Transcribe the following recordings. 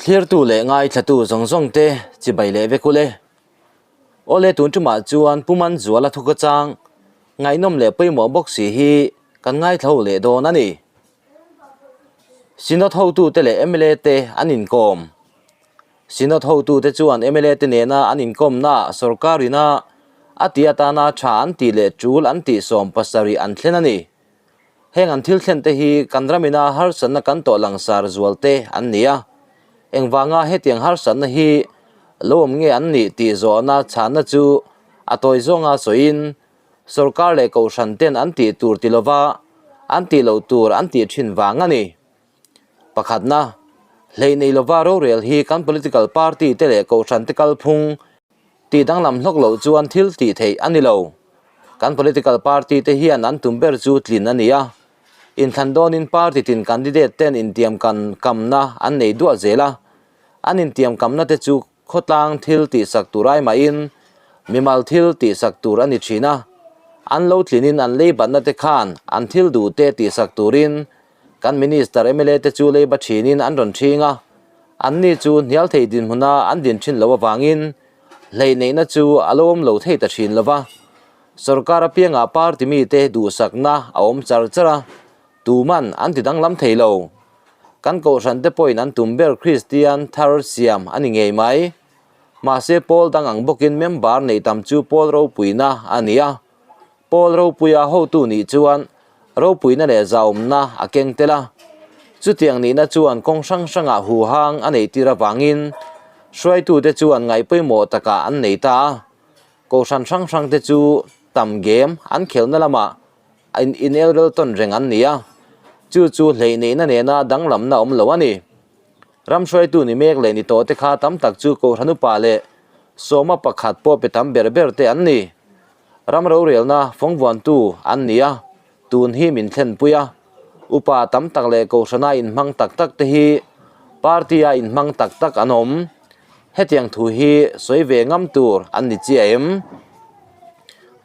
Thlirtu leh ngaithlatu zawng zawng te chibai leh vek ule. Awle tun tumah chuan Pu Manzuala thuka chang ngaihnawm leh pawimawh bawk si hi kan ngaithla ho leh dawn a ni. Synod hotute leh mla te an inkawm. Synod hotute chuan mla te nena an inkawmnaah sorkar ina a tih atana tha an tih leh tul an tih 70 an thlen a ni. Heng an thil thlen te hi kan ramina harsatna kan tawh langsar zual te an ni a. Engvanga hetiang harsatna hi lo awm nge an nih tih zawhna chhanna chu a tawi zawnga sawiin sorkar leh kohhran ten an tih tur ti lova an tih loh tur an tih thin vang a ni. Pakhatna, hleih nei lova rorel hi kan political party te leh kohhran te kalphung Tih danglam hlawk loh chuan thil tih theih a ni lo. Kan political party te hian an tum ber chu tlin a ni a. Inthlan dawnin party tin candidate ten intiam kan kamna an nei duah zel a. An intiam kamna te chu khawtlang thil tihsak tur ai mahin mimal thil tihsak tur a ni thin a. An lo tlinin an leibatna te khan an thil duh te tihsak turin Kan Minister mla te chu leiba thinin an rawn thing a, anni chu hnial thei dinhmuna an din thin loh avangin hleih neihna chu a lo awm lo thei ta thin lo va. Sorkar apiangah party mite duhsakna a awm char char a, tuman an ti danglam thei lo. Kan kohhran te pawhin an tum ber Kristian thar siam a ni ngei mai. Mahse pawl dang ang bawkin member neih tam chu pawl ropuina a ni a. Pawl ropuia hotu nih chuan ropuina leh zahawmna a keng tel a. Chutiang nihna chuan kawng hrang hrangah huhang a neih tir avangin hruaitute chuan ngaih pawimawh takah an nei ta a. Kohhran hrang hrangte chu tam game an khelhna lamah inelrel tawn reng an ni a, chu chu hleih neihna nena danglamna awm lo a ni. Ram hruaitu ni mek leh ni tawhte kha tam tak chu Kohhran upa leh sawma pakhat pawh pe tam ber berte an ni. Ram rorelna fawngvuantu an ni a, tun hi min thlenpui a. Upa tam tak leh Kohhrana inhmang tak tak te hi party-a inhmang tak tak an awm. Hetiang thu hi sawi ve ngam tur an ni chiah em?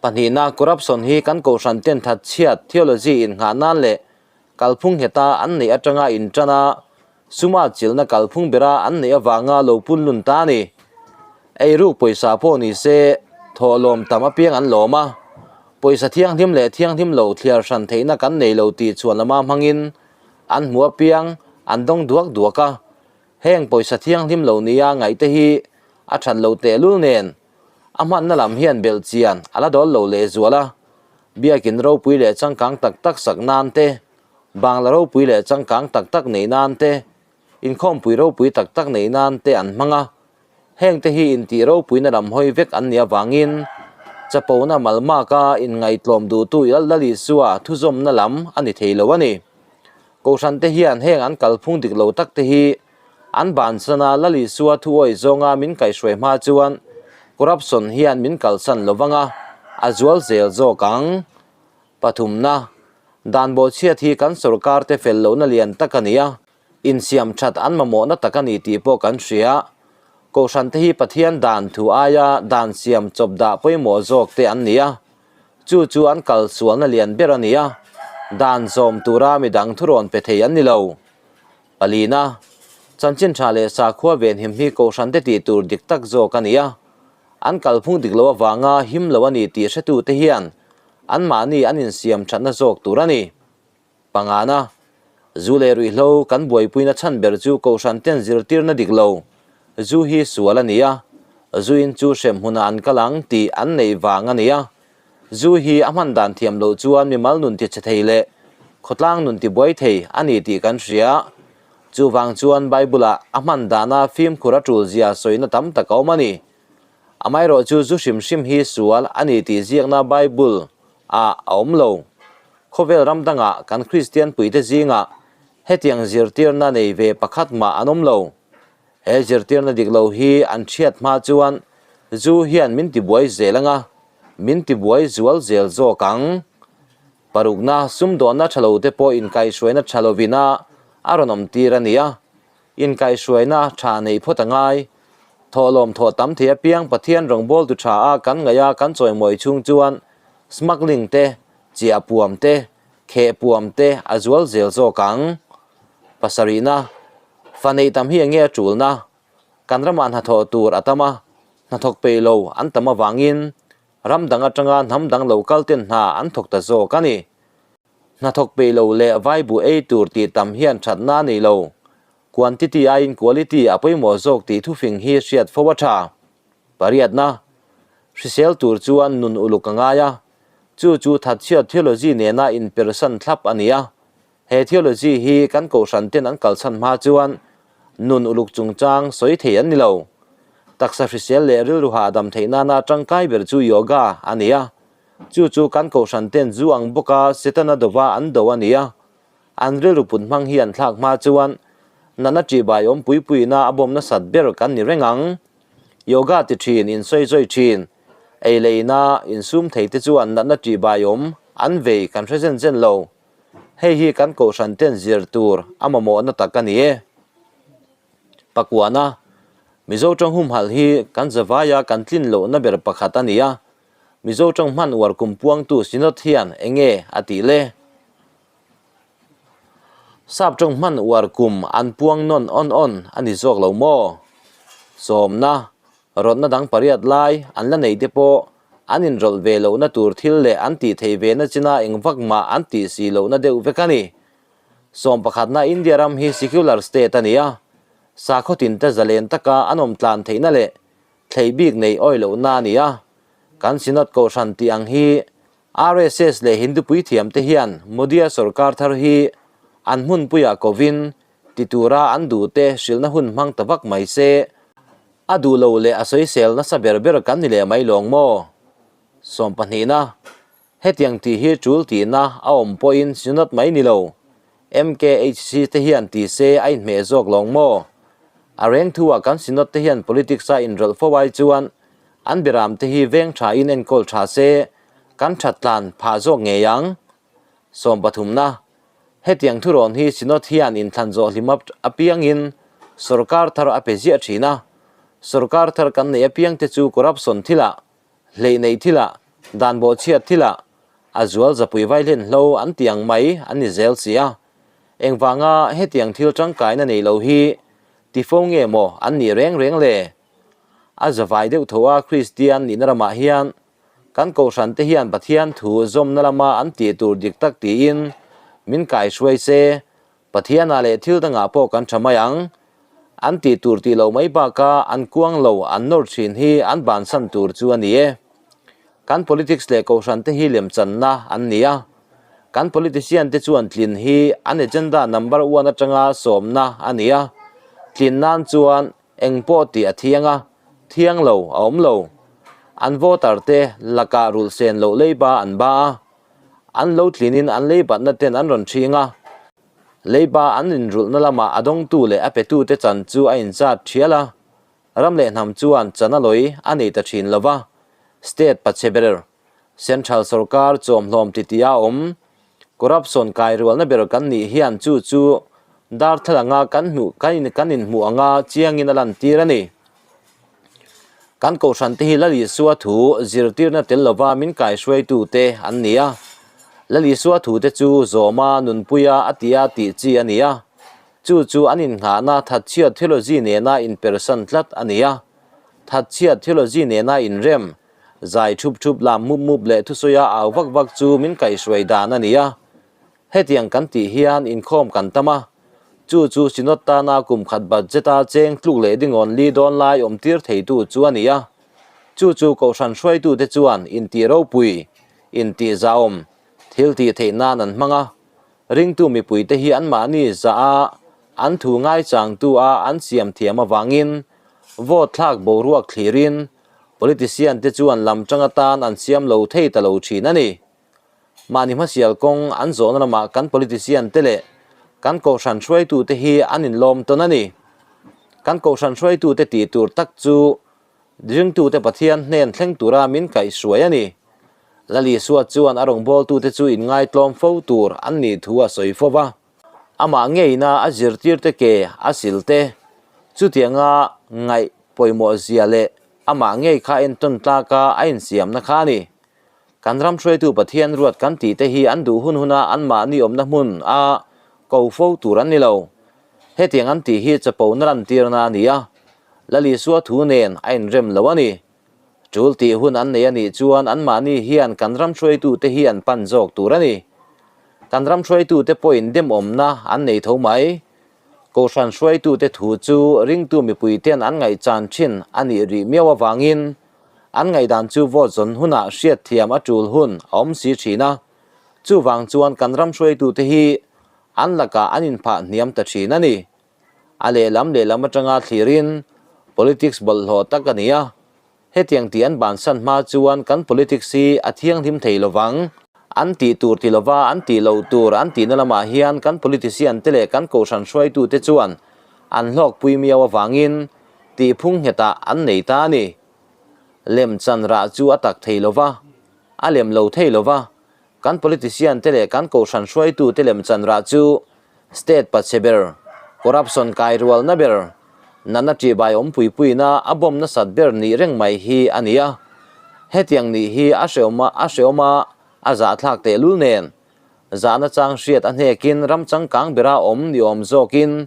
Pahnihna, corruption hi kan Kohhran ten thatchhiat theology innghah nan leh kalphung ngheta an neih atanga intan a, Suma chilhna kalphung bera an neih avanga lo pun lun ta a ni. Eiruk pawisa pawh ni se thawhlawm tam apiang an lawm a, pawisa thianghlim leh thianghlim lo thliar hran theihna kan nei lo tih chhuan lama hmangin an hmu apiang an dawng duak duak a. Heng pawisa thianghlim lo nia ngaihte hi a that lo tehlul nen a hmanna lam hian belh chian a la dawl lo lehzual a, biakin ropui leh changkang tak tak sak nan te Bangla ropui leh changkang tak tak neih nan te, inkhawmpui ropui tak tak neih nan te an hmang a. Hengte hi intih ropuina lam hawi vek an nih avangin chapona malmaka inngaihtlawm duhtu Lal Isua thuzawmna lam a ni thei lo a ni. Kohhrante hian heng an kalphung dik lo tak te hi an bansana Lal Isua thuawi zawnga min kaihhruai hma chuan corruption hian min kalsan lo vang a, a zual zel zawk ang. Pathumna, dan bawhchhiat hi kan sorkar te fel lohna lian tak a ni a, insiam that an mamawhna tak a ni tih pawh kan hria. Kohhran te hi Pathian dan thu aia dan siam chawp dah pawimawh zawk te an ni a, chu chu an kal sualna lian ber a ni a, dan zawm tura midang thurawn pe thei an ni lo. Palina, chanchin tha leh sakhua venhim hi kohhran te tih tur dik tak zawk a ni a, an kalphung dik lo avanga him lo a ni tih hretute hian anmahni an insiam thatna zawk tur a ni. Pangana, zu leh ruihhlo kan buaipuina chhan ber chu Kohhran ten zirtirna dik lo, zu hi sual a ni a, zuin chu hrem hmunah an kal ang tih an neih vang a ni a, zu hi a hman dan thiam loh chuan mimal nun ti chhe thei leh khawtlang nun ti buai thei a ni tih kan hria. Chuvang chuan Bible-ah a hman dana fimkhur a tul zia sawina tam tak a awm a ni. Amaherawh chu zu hrim hrim hi sual a ni tih ziakna Bible ah a awm lo. Khawvel ram dangah kan Kristian puite zingah hetiang zirtirna nei ve pakhat mah an awm lo. He zirtirna dik lo hi an hriat hma chuan zu hian min tibuai zel anga, min tibuai zual zel zawk ang. Parukna, sumdawnna tha lo te pawh inkaihhruaina tha lovina a rawn awm tir a ni a. Inkaihhruaina tha nei phawt a ngai. Thawhlawm thawh tam thei apiang Pathian rawngbawltu tha a kan ngaih a kan chawimawi chhung chuan smuggling te, chiah puam te, kheh puam te a zual zel zawk ang. Pasarihna. Fa neih tam hi enge a tulna? Kan ramah hnathawh tur a tam a, hnathawk peih lo an tam avangin ram dang atanga hnam dang lo kal ten hna an thawk ta zawk a ni. Hnathawk peih lo leh vaibuh ei tur tih tam hian thatna a nei lo. Quantity aiin quality a pawimawh zawk tih thufing hi hriat fo a tha. Pariatna, Hrisel tur chuan nun uluk a ngai a, chu chu thatchhiat theology nena inpersan thlap a ni a. He theology hi kan kohhran ten an kalchhan hma chuan nun uluk chungchang sawi thei an ni lo. Taksa hrisel leh rilru hahdam theih nana tangkai ber chu yoga a ni a. Chu chu kan kohhran ten zu ang bawka Setana dova an do a ni a. An rilru put hmang hi an thlak hma chuan natna ṭihbai awm puipuina a bawm nasat ber kan ni reng ang. Yoga ti ṭhin, insawi zawi ṭhin, ei leina insum thei te chuan natna ṭihbai awm an vei kan hre zen zen lo. Hei hi kan kohhran ten zir tur a mamawhna tak a ni e. Pakuana, Mizo ṭawng humhalh hi kan zavaia kan tlin lohna ber pakhat a ni a. Mizo ṭawng hman uar kum puangtu Synod hian eng nge a tih le? Sap ṭawng hman uar kum an puang nawn awn awn a ni zawk lo maw? Sawmna, rawtna dang pariat lai an la nei te pawh an inrawlh ve lohna tur thil leh an tih theih ve na china eng vak mah an tih si lohna deuh vek a ni. Sawm pakhatna India ram hi secular state a ni a, sakhaw tinte zalen taka an awm tlan theihna leh Thlei bik nei awi lohna a ni a, kan Synod Kohhran tih ang hi RSS leh Hindu puithiam te hian Modi-a sorkar thar hi an hmunpuiah kovin ti tura an duhte hrilhna hun hmang ta vak mai se, a duh lo leh a sawisel nasa ber ber kan ni leh mai lawng maw? Sawmpahnihna, Hetiang tih hi tul tihna a awm pawhin Synod mai ni lo, MKHC te hian ti se a inhmeh zawk lawng maw? A reng thu-ah kan Synod te hian politics-a inrawlh fo ai chuan an biram te hi veng tha-in enkawl tha se kan that tlan phah zawk ngei ang. Sawmpathumna, Hetiang thurawn hi Synod hian inthlan zawh hlim apiangin sorkar thar a pe ziah thin a, sorkar thar kan neih apiang te chu corruption thilah Hleih neih thilah, dan bawhchhiat thilah, a zual zapui vaihlen hlo an ti ang mai an ni zel si a. Engvanga hetiang thil tangkaina nei lo hi tifo nge maw an nih reng reng le? A zavai deuh tho a Kristian nihna ramah hian kan kohhran te hian Pathian thu zawmna lama an tih tur dik tak tiin min kaihruai se, Pathianah leh thil dangah pawh kan tha mai ang. An tih tur tih loh mai bakah an kuang lo an nawr thin hi an bansan tur chu a ni e. Kan politics leh kohhran te hi lemchanna an ni a. Kan politician te chuan tlin hi an agenda number one atanga sawmna a ni a. Tlin nan chuan eng pawh tih a thiang a, thiang lo a awm lo. An voter te lakah rulh sen loh leiba an ba a. An lo tlinin an leibatna ten an rawn ṭhing a, leiba an inrulhna lamah a dawngtu leh a petute chan chu a inzat ṭhial a, ram leh hnam chuan chan a lawi a nei ta ṭhin lo va, state pachhe ber, central sorkar chawmhlawm titi a awm, corruption kairualna ber kan nih hian chu chu darthlalanga kan hmuh kan inhmuh anga chiangin a lantir a ni. Kan kohhran te hi Lal Isua thu zirtirna tel lova min kaihruaitu te an ni a. Lal Isua thu te chu zawma nunpuia a tia tih chi a ni a. Chu chu an innghahna thatchhiat theology nena inpersan tlat a ni a. Thatchhiat theology nena inrem, zai thup thup lam mup mup leh thusawia au vak vak chu min kaihhruai dan a ni a. Hetiang kan tih hian inkhawm kan tam a, chu chu Synod tana kum khat budget-a cheng tluk leh dingawn li dawn lai awm tir theitu chu a ni a. Chu chu Kohhran hruaitute chuan intih ropui, intih zahawm, thil tih theih nan an hmang a. Ringtu mipuite hi anmahni zah a, an thu ngaichangtu a an siam thiam avangin vote thlak boruak thlirin politician te chuan lam tang atan an siam lo thei ta lo thin a ni. Mahni hmasial kawng an zawhna lamah kan politician te leh kan kohhran hruaitute hi an inlawm tawn a ni. Kan kohhran hruaitute tih tur tak chu ringtute Pathian hnen thleng tura min kaihhruai a ni. Lal Isua chuan a rawngbawltute chu inngaitlawm fo tur an nih thu a sawi fo va. Amah ngeina a zirtirte ke a sil te, chutianga ngaih pawimawh zia leh amah ngei kha entawn tlaka a insiamna kha a ni. Kan ram hruaitu Pathian ruat kan tih te hi an duh hun huna anmahni awmna hmun a ko fo tur an ni lo. Hetiang an tih hi chapona lantirna a ni a, Lal Isua thu nen a inrem lo a ni. Tul tih hun an nei a nih chuan anmahni hian kan ram hruaitute hi an pan zawk tur a ni. Kan ram hruaitute pawhin demawmna an nei tho mai. Kohhran hruaitute thu chu ringtu mipuite'n an ngaihchan thin a nih rih miau avangin an ngaihdan chu vote zawn hunah hriatthiam a tul hun a awm si thin a. Chuvang chuan kan ram hruaitute hi an lakah an inphah hniam ta thin a ni. A lehlam lehlam atanga thlirin politics bawlhhlawh tak a ni a, hetiang tih an bansan hma chuan kan politics hi a thianghlim thei lovang. An tih tur ti lova an tih loh tur an tihna lamah hian kan politician te leh kan kohhran hruaitute chuan an hlawkpui miau avangin tihphung nghetah an nei ta a ni. Lem chan rah chu a tak thei lova, a lem lo thei lova, Kan politician te leh kan kohhran hruaitu te lemchan rah chu state pachhe ber, corruption kai rualna ber, natna ṭihbai awm puipuina a bawm nasat ber nih reng mai hi a ni a. Hetiang nih hi a hreawm a hreawm a, a zahthlak tehlul nen. Zahna chang hriat a hnekin ram changkang bera awm ni awm zawkin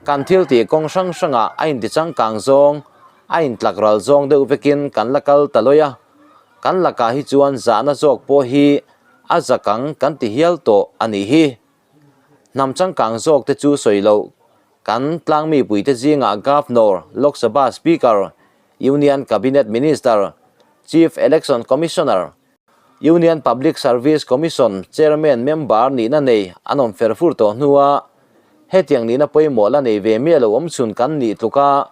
kan thil tih kawng hrang hrangah a intichangkang zawng, a intlak ral zawng deuh vekin kan la kal ta lawi a. Kan lakah hi chuan zahna zawk pawh hi a zakang kan ti hial tawh a nih hi. Hnam changkang zawk te chu sawi loh, kan tlangmipuite zingah Governor, Lok Sabha Speaker, Union Cabinet Minister, Chief Election Commissioner, Union Public Service Commission Chairman member nihna nei an awm fer fur tawh hnua Hetiang nihna pawimawh la nei ve miah lo awmchhun kan nih tluka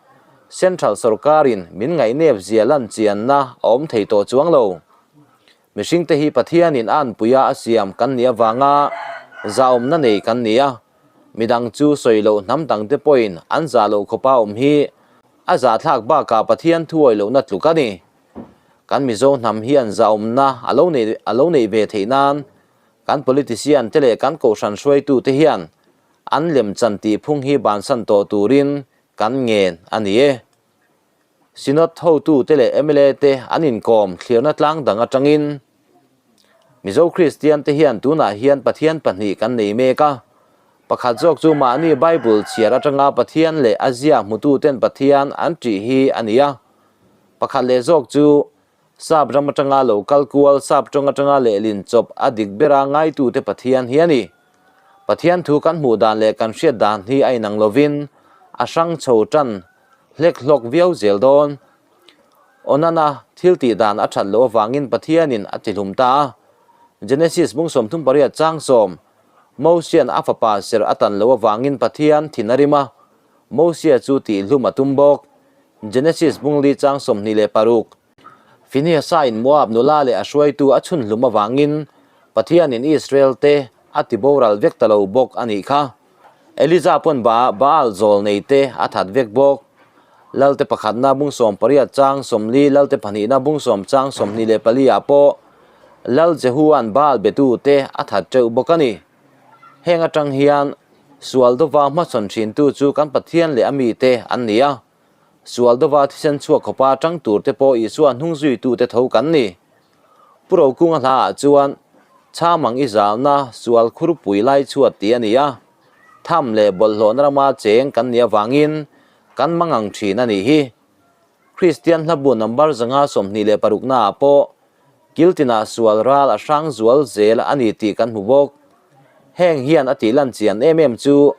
Central sorkarin min ngaihnep zia lan chianna a awm thei tawh chuang lo. Mihringte hi Pathianin a anpuia a siam kan nih avanga zahawmna nei kan ni a, midang chu sawi loh hnam dangte pawhin an zah loh khawpa awm hi a zahthlak bakah Pathian thuawi lohna tluk a ni. Kan Mizo hnam hian zahawmna a lo nei a lo neih ve theih nan Kan politician te leh kan kohhran hruaitu te hian an lemchan tih phung hi bansan tawh turin kan ngen a ni e. Synod hotu te leh mla te an inkawm thlirna tlang dang atangin Mizo Kristian te hian tunah hian Pathian pahnih kan nei mek a, pakhat zawk chu mahni Bible chhiar atanga Pathian leh a ziah hmututen Pathian an ṭih hi a ni a, pakhat leh zawk chu Sap ram atanga lo kal kual, sap tawng atanga lehlin chawp a dik bera ngaitute Pathian hi a ni. Pathian thu kan hmuh dan leh kan hriat dan hi a inang lovin a hrang chho tan hlek hlawk viau zel dawn. Onana thil tih dan a that loh avangin Pathianin a tihlum ta a. Genesis bung 38 chang sawm, Mosian a fapa ser a tan loh avangin Pathian thin a rim a, Mosia chu tihhlum a tum bawk. Genesis bung li chang 26. Phinehasa-in Moab nula leh a hruaitu a chhun hlum avangin Pathianin Israel-te a ti boral vek ta lo bawk a nih kha. Elija pawn Baal zawl nei te a that vek bawk. Lalte pakhatna bung 18 chang 40, Lalte pahnihna bung sawm chang 24 ah pawh Lal Jehu-a'n Baal betute a that teuh bawk a ni. Heng atang hian sual dova hmachhawn thintu chu kan Pathian leh a mite an ni a. Sual dova thisen chhuak khawpa tang turte pawh Isua hnung zuitute tho kan ni. Pu Rokunga hlaah chuan, Chhamang i zalna sual khurpui lai chhuat tih a ni a, tham leh bawlhhlawhna rama cheng kan nih avangin kan mangang thin a nih hi. Kristian hlabu number 526 naah pawh Kiltinah sual ral a hrang zual zel a ni tih kan hmu bawk. Heng hian a tih lan chian em em chu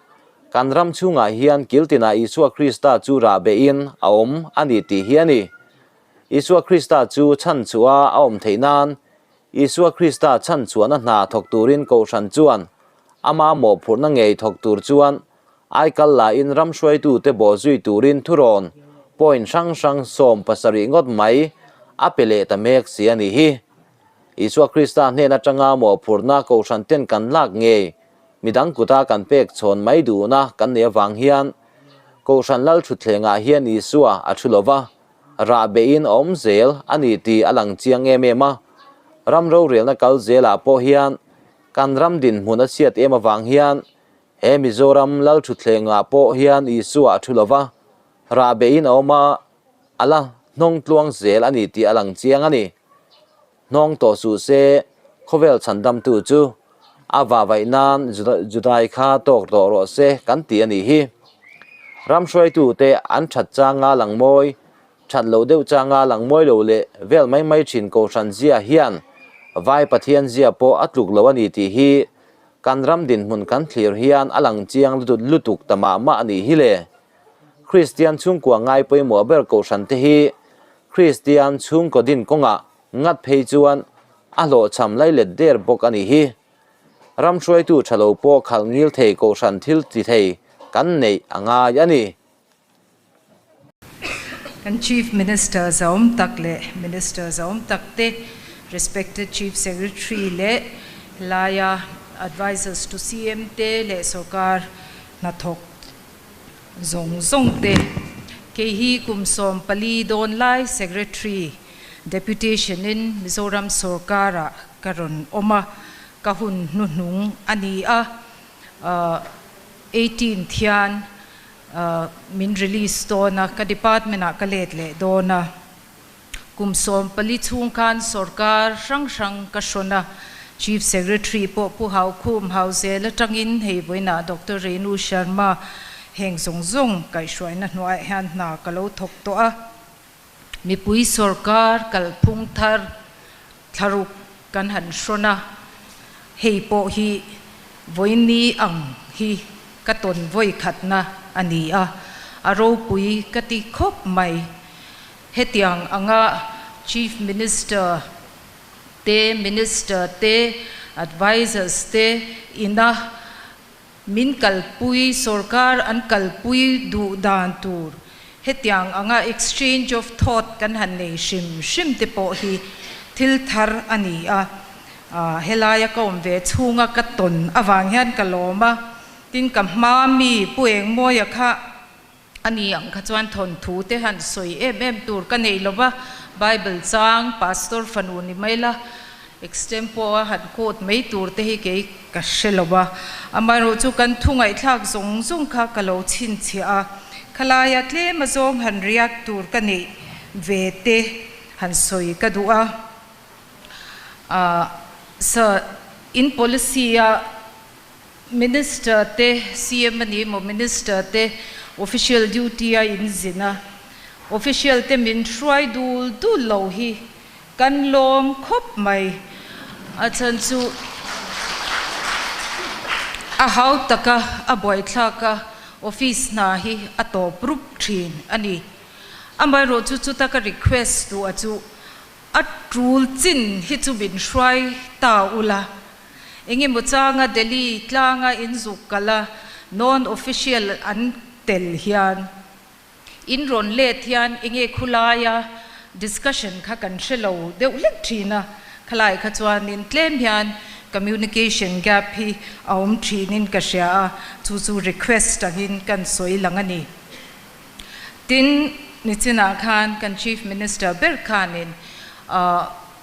kan ram chhungah hian Kiltinah Isua Krista chu rah behin a awm a ni tih hi a ni. Isua Krista chu chhan chhuah a awm theih nan Isua Krista chhan chhuahna hna thawk turin Kohhran chuan ama mawhphurhna ngei thawk tur chuan Aikal lahin ram hruaitute bawh zui turin thurawn point hrang hrang 70 ngawt mai a pe leh ta mek si a nih hi. Isua Krista hnen atanga mawhphurhna Kohhran ten kan lak ngei midang kuta kan pek chhawn mai duhna kan nei avang hian Kohhran lal thutthlengah hian Isua a thu lova, rah behin a awm zel a ni tih a lang chiang em em a. Ram rorelna kal zelah pawh hian kan ram dinhmun a chhiat em avang hian He Mizoram lal thutthlengah pawh hian Isua a thu lova, rah behin a awm a, a la hnawng tluang zel a ni tih a lang chiang a ni. Hnawng tawh suh se, khawvel chhandamtu chu a vavaih nan Judai kha tawk tawh rawh se kan ti a nih hi. Ram hruaitute an that changa lang mawi, that loh deuh changa lang mawi lo leh vel mai mai thin Kohhran zia hian Vai Pathian zia pawh a tluk lo a ni tih hi kan ram dinhmun kan thlir hian a lang chiang lutuk ta mah mah a nih hi le. Kristian chhungkua ngai pawimawh ber Kohhran te hi Kristian chhungkaw din kawngah ngat phei chuan a hlawhchham lailet der bawk a nih hi. Ram hruaitu tha lo pawh khalh ngil thei Kohhran thil ti thei kan neih a ngai a ni. Kan Chief Minister zahawm tak leh Minister zahawm tak te, Respected Chief Secretary leh helaia Advisors to CM te leh sorkar hnathawk zawng zawng te, kei hi kum 14 dawn lai Secretary Deputation in Mizoram sorkar ah ka rawn awm a, ka hun hnuhnung a ni a, 18 thian min release dawn a, ka department ah ka let leh dawn a. Kum 14 chhung khan sorkar hrang hrang ka hrawn a, Chief Secretary pawh Pu Haukhum Hauzel atangin hei vawiinah Doctor Renu Sharma heng zawng zawng kaihhruaina hnuaiah hian hna ka lo thawk tawh a. Mipui sorkar kalphung thar thlaruk kan han hrawn a, hei pawh hi vawiini ang hi ka tawn vawi khatna a ni a, a ropui ka ti khawp mai. Hetiang anga Chief Minister te, Minister te, Advisors te ina Min kalpui, sorkar an kalpui duh dan tur hetiang anga exchange of thought kan han nei hrim hrim te pawh hi thil thar a ni a. Helaia ka awm ve chhunga ka tawn avang hian ka lawm a, tin ka hma mi Pu Engmawia kha A ni ang kha chuan thawnthu te han sawi em em tur ka nei lo va, Bible chang Pastor fanu ni mai la, extempo a han quote mai tur te hi kei ka hre lo va. Amaherawh chu kan thu ngaihthlak zawng zawng kha ka lo chhinchhiah a, khalaia tlem azawng han react tur ka neih ve te han sawi ka duh a. Sir, in policy a. Minister te, CM a ni maw, Minister te official duty a in zin a, official te min hruai dul dul lo hi kan lawm khawp mai. A chhan chu a hau taka a buaithlak a, office hna hi a tawp rup thin a ni. Amaherawh chu chuta ka request duh a chu a tul chin hi chu min hruai ta ula. Engemaw changa Delhi tlanga inzuk kal a, non-official an tel hian in rawn let hian enge khulaia discussion kha kan hre lo deuh hlek thin a, khalai kha chuanin tlem hian communication gap hi a awm thinin ka hria a, chu chu request angin kan sawi lang a ni. Tin, nichinah khan kan Chief Minister ber khanin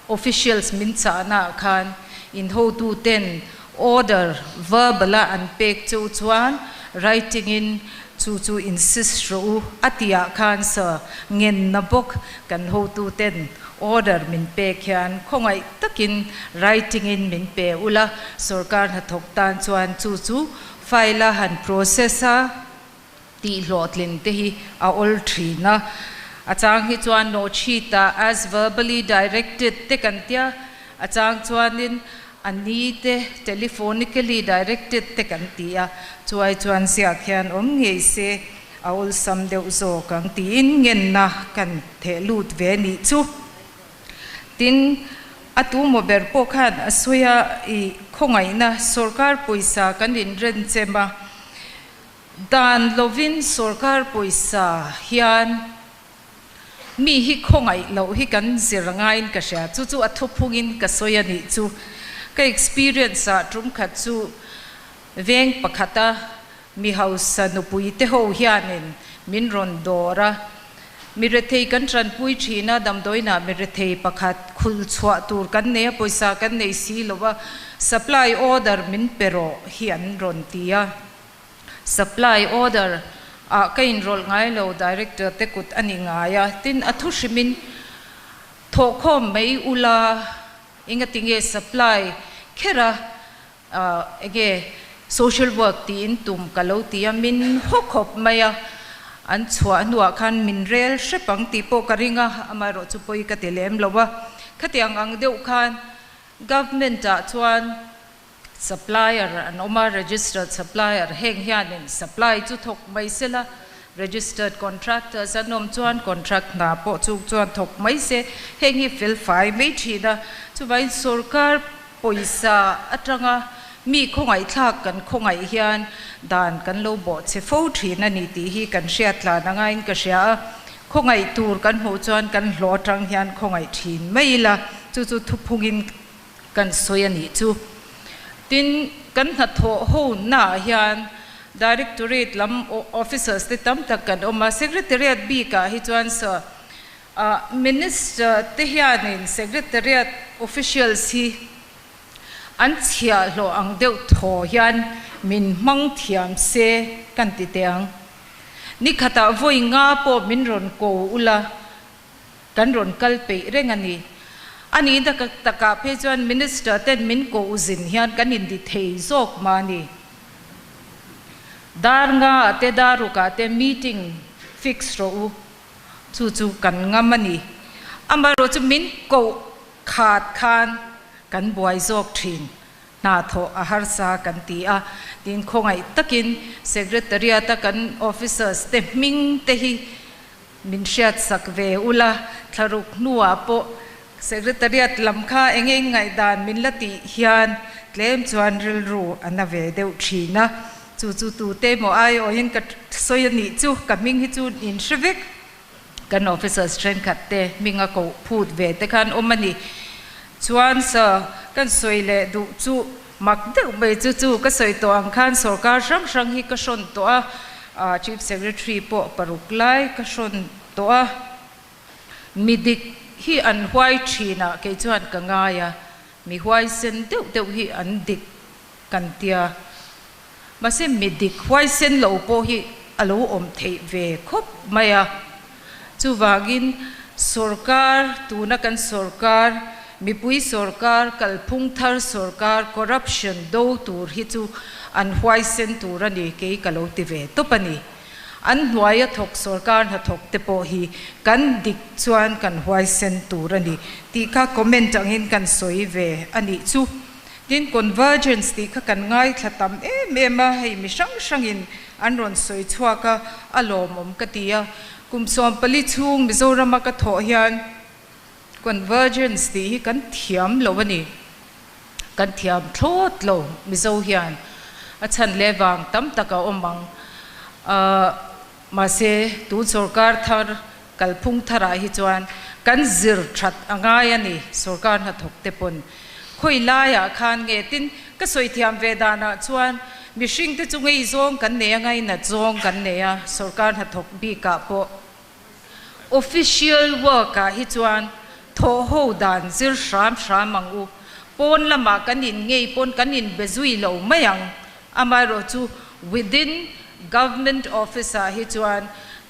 Officials min chahna ah khan in hotu ten order verbal a an pek chu chuan writing in chu chu insist rawh u a tih ah khan sir ngenna bawk kan hotu ten order min pek hian khawngaih takin writing in min pe ula sorkar hnathawk tan chuan chu chu file a han process a. Tih hlawhtlin te hi a awl thin a. A chang hi chuan nawhchhit ah as verbally directed te kan tia, a chang chuanin a ni te telephonically directed te kan ti a, chuai chuan ziak hian awm ngei se a awlsam deuh zawk ang tiin ngenna kan theh lut ve nih chu. Tin, a tu maw ber pawh khan a sawi a, i khawngaihna sorkar pawisa kan inrenchem a, Dan lovin sorkar pawisa hian mi hi khawngaih loh hi kan zir ngaiin ka hria. Chu chu a thuphungin ka sawi a nih chu. Ka experience ah tum khat chu veng pakhata mi hausa nupui te ho hianin min rawn dawr a. Mi rethei kan tanpui thin a, damdawiinah mi rethei pakhat khul chhuah tur kan nei a, pawisa kan nei si lo a, supply order min pe rawh hi an rawn ti a. Supply order ah ka inrawlh ngai lo, Director te kut a ni ngai a, tin a thu hrimin thawhkhawm mai ula engatinge supply kher a enge social work tiin tum ka lo ti a, min haw khawp mai a. An chhuah hnuah khan min rel hrep ang tih pawh ka ring a, amaherawhchu pawi ka ti lem lo a. Khatiang ang deuh khan Government ah chuan supplier an awm a, registered supplier heng hianin supply chu thawk mai se la, registered contractors an awm chuan contract hna pawh chu chuan thawk mai se, heng hi fel fai mai thin a. Chuvangin sorkar pawisa atanga mi khawngaihthlak kan khawngaih hian dan kan lo bawh che fo thin a ni tih hi kan hriat tlan a ngaiin ka hria a. Khawngaih tur kan hmuh chuan kan hlawh atang hian khawngaih thin mai ila, chu chu thuphungin kan sawi a nih chu. Tin, kan hnathawh ho naah hian Directorate lam officers te tam tak kan awm a, Secretariat bikah hi chuan sir, Minister te hianin Secretariat officials hi an chhiahhlawh ang deuh thaw hian min hmang thiam se kan ti teh ang. Ni khatah vawi nga pawh min rawn ko ula, kan rawn kal peih reng a ni. A nih na takah phei chuan Minister ten min ko zin hian kan inti thei zawk mah a ni. Dar nga ah te dar ruk ah te meeting fix rawh u, chu chu kan ngam a ni. Amaherawh chu min koh khat khan kan buai zawk thin. Hna thawh a harsa kan ti a, tin khawngaih takin Secretariat-a kan officers te hming te hi min hriatsak ve ula, thlaruk hnuah pawh Secretariat lam kha eng eng ngaihdan min la tih hian tlem chuan rilru a na ve deuh thin a, chu chu tute emaw aiawhin ka sawi a nih chu, ka hming hi chu in hre vek. Kan officers thenkhat te hming a koh phut ve te khan awm a ni. Chuan sir, kan sawi leh duh chu mak deuh mai chu chu ka sawi tawh ang khan sorkar hrang hrang hi ka hrawn tawh a, Chief Secretary pawh paruk lai ka hrawn tawh a, mi dik hi an huai thin ah kei chuan ka ngai a, mi huaisen deuh deuh hi an dik kan tia. Mahse mi dik huaisen lo pawh hi a lo awm theih ve khawp mai a. Chuvangin sorkar, tuna kan sorkar, mipui sorkar, kalphung thar sorkar, corruption do tur hi chu an huaisen tur a ni, kei ka lo ti ve tawp a ni. An hnuaia thawk sorkar hnathawk te pawh hi kan dik chuan kan huaisen tur a ni tih kha comment angin kan sawi ve a nih chu. Tin, convergence tih kha kan ngaithla tam em em a, hei mi hrang hrangin an rawn sawi chhuak a, a lawmawm ka ti a. Kum 14 chhung Mizorama ka thawh hian convergence tih hi kan thiam lo a ni. Kan thiam thlawt lo Mizo hian. A chhan leh vang tam tak a awm ang. Mahse, tun sorkar thar kalphung tharah hi chuan kan zir that a ngai a ni, sorkar hnathawk te pawn. Khawi laiah khan nge tin ka sawi thiam ve danah chuan mihring te chu ngei zawng kan nei a, ngainat zawng kan nei a, sorkar hnathawk bikah pawh official work ah hi chuan thawhho dan zir hram hram ang u. Pawn lamah kan in ngei pawn kan in be zui lo mai ang. Amaherawhchu within government office ah hi chuan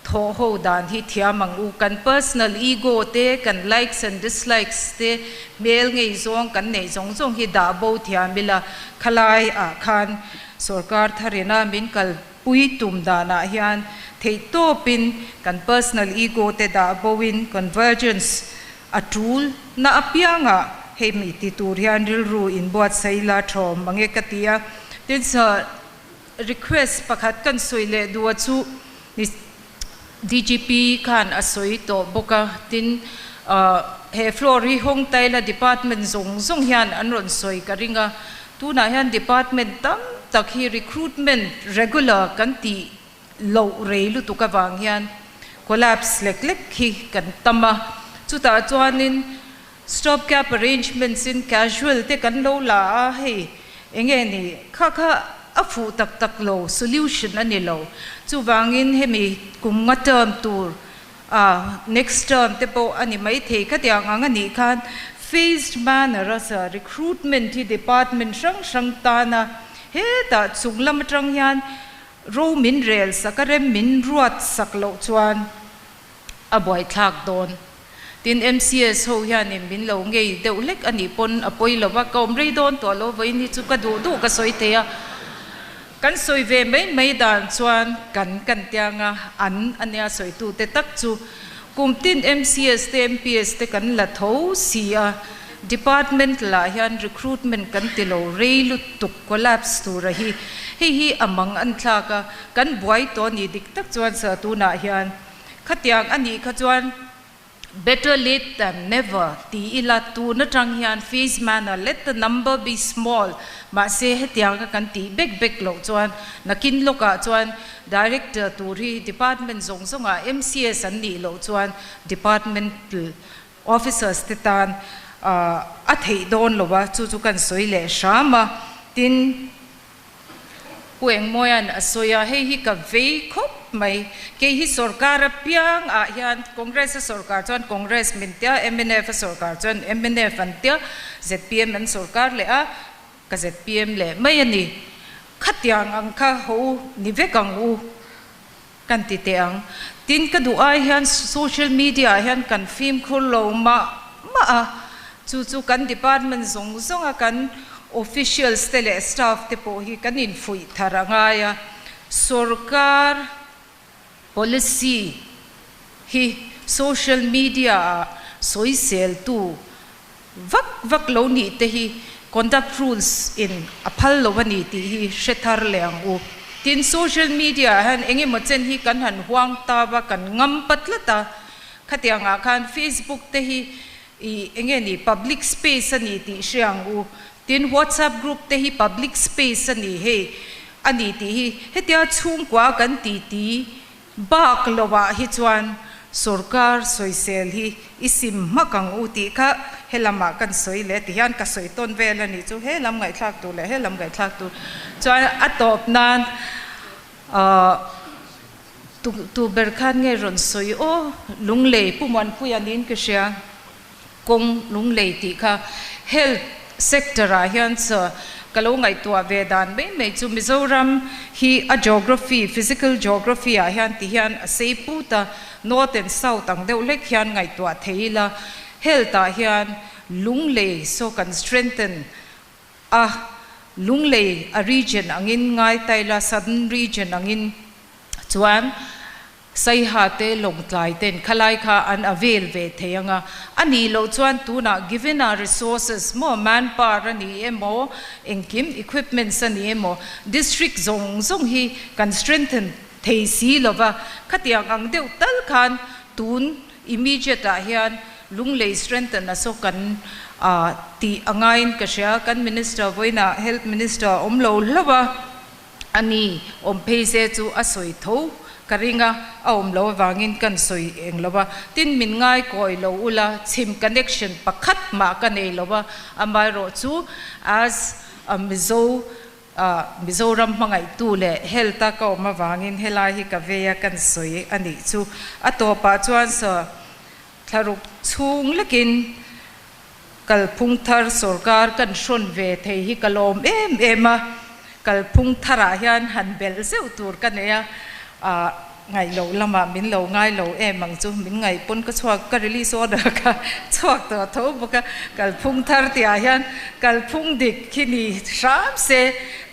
thawh ho dan hi thiam ang u. Kan personal ego te, kan likes and dislikes te, hmel ngei zawng kan neih zawng zawng hi dah bo thiam ila, khalai ah khan sorkar tharina min kalpui tum danah hian theihtawpin kan personal ego te dah bo in convergence A tul na apiangah hei mi ti tur hian rilru inbuatsaih ila thawm ang e ka ti a. Tin sir, request pakhat kan sawi leh duh a chu DGP khan a sawi tawh bawk a. Tin, he floor hi hawng ta ila department zawng zawng hian an rawn sawi ka ring a. Tunah hian department tam tak hi recruitment regular kan tih loh rei lutuk avang hian collapse lek lek hi kan tam a, chutah chuanin stop gap arrangements in casual te kan lo la a, hei enge ni kha kha a fuh tak tak lo, solution a ni lo, chuvangin hemi kum nga term tur a next term te pawh a ni maithei khatiang ang a nih khan phased manner a sa recruitment hi department hrang hrang tana hetah chung lam atang hian Ro min rel sak a rem min ruat sak loh chuan a buaithlak dawn. Tin, MCS ho hianin min lo ngei deuh hlek a nih pawn a pawi lo va, ka awm rei dawn tawh lo vawiin hi chu ka duh duh ka sawi thei a. Kan sawi ve mai mai dan chuan kan kan tianga an ania sawitu te tak chu kum tin MCS te MPS te kan la tho si a, department lah hian recruitment kan ti lo rei lutuk collapse tura hi hei hi a mang an thlak a, kan buai tawh a ni dik tak chuan sa tunah hian khatiang a nih kha chuan better late than never ti ila tun atang hian phase manner let the number be small mahse hetiang ka kan tih bek bek loh chuan nakin lawkah chuan director tur hi department zawng zawngah MCS an nih loh chuan departmental officers te tan a theih dawn lo a, chu chu kan sawi leh hram a, tin. Pu Engmawia'n a sawi a, hei hi ka vei khawp mai. Kei hi sorkar apiang ah hian Congress a sorkar chuan Congress min tia, mnf a sorkar chuan mnf an tia, zpm an sorkar leh a, ka zpm leh mai a ni. Khatiang ang kha ho ni vek ang u kan ti teh ang. Tin, ka duh ai hian social media ah hian kan fimkhur lo mah mah a, chu chu kan department zawng zawnga kan officials te leh staff te pawh hi kan infuih thar a ngai a. Sorkar policy hi social media ah sawiseltu vak vak lo nih te hi conduct rules in a phal lo a ni tih hi hre thar leh ang u. Tin, social media ah hian eng emaw chen hi kan han huang ta va, kan ngam pa tlat a, khatiang ah khan Facebook te hi ih eng nge ni public space a ni tih hre ang u. Tin, WhatsApp group te hi public space a ni hei a ni tih hi hetia chhungkua kan ti ti Bak lovah hi chuan sorkar sawisel hi i sim hmak ang u tih kha he lamah kan sawi leh ti hian ka sawi tawn vel a nih chu, he lam ngaihthlak tur leh he lam ngaihthlak tur chuan a tawp nan ahh tu ber khan nge rawn sawi aw Lunglei Pu Muanpuia niin ka hria kawng Lunglei tih kha health sector ah hian chaw ka lo ngaihtuah ve dan mai mai chu Mizoram hi a geography, physical geography ah hian ti hian a sei put a, north and south ang deuh hlek hian ngaihtuah thei ila health ah hian Lunglei saw kan strengthen a, Lunglei a region angin ngai ta ila southern region angin chuan Saiha te Lawngtlai ten khalai kha an avail ve thei ang a, a nih loh chuan tunah given a resources maw manpower a ni emaw engkim equipments a ni emaw district zawng zawng hi kan strengthen thei si lova, khatiang ang deuh tal khan tun immediate ah hian Lunglei strengthen a saw kan tih a ngaiin ka hria, kan minister vawiinah health minister a awm lo hlauh a. A ni, awm phei se chu a sawi tho ka ring a, a awm lo avangin kan sawi eng lo a, tin min ngai kawi lo ula, chhim connection pakhat mah ka nei lo a, amaherawh chu as a Mizo Mizoram hmangaihtu leh health a ka awm avangin helai hi ka vei a kan sawi a nih chu. A tawpah chuan saw thlaruk chhung lekin Kalphung thar sorkar kan hrawn ve thei hi ka lawm em em a, kalphung tharah hian han belh zeuh tur ka nei a, ah ngaih loh lamah min lo ngai lo em ang chu, min ngaih pawn ka chhuak ka release order kha chhuak tawh tho bawk a, kalphung thar tihah hian kalphung dik hi ni hram se,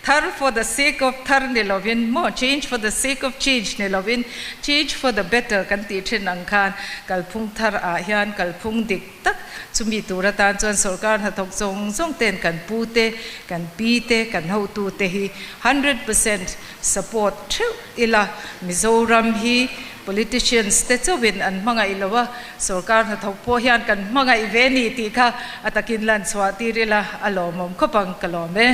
thar for the sake of thar ni lovin maw change for the sake of change ni lovin change for the better kan tih thin ang khan kalphung thar ah hian kalphung dik tak chumi tur atan chuan sorkar hnathawk zawng zawng ten kan pu te, kan pi te, kan hotu te hi 100% support theuh ila Mizoram hi politicians te chauhin an hmangaih lo a, sorkar hnathawk pawh hian kan hmangaih ve ni tih kha a takin lan chhuah tir ila a lawmawm khawp ang ka lawm e.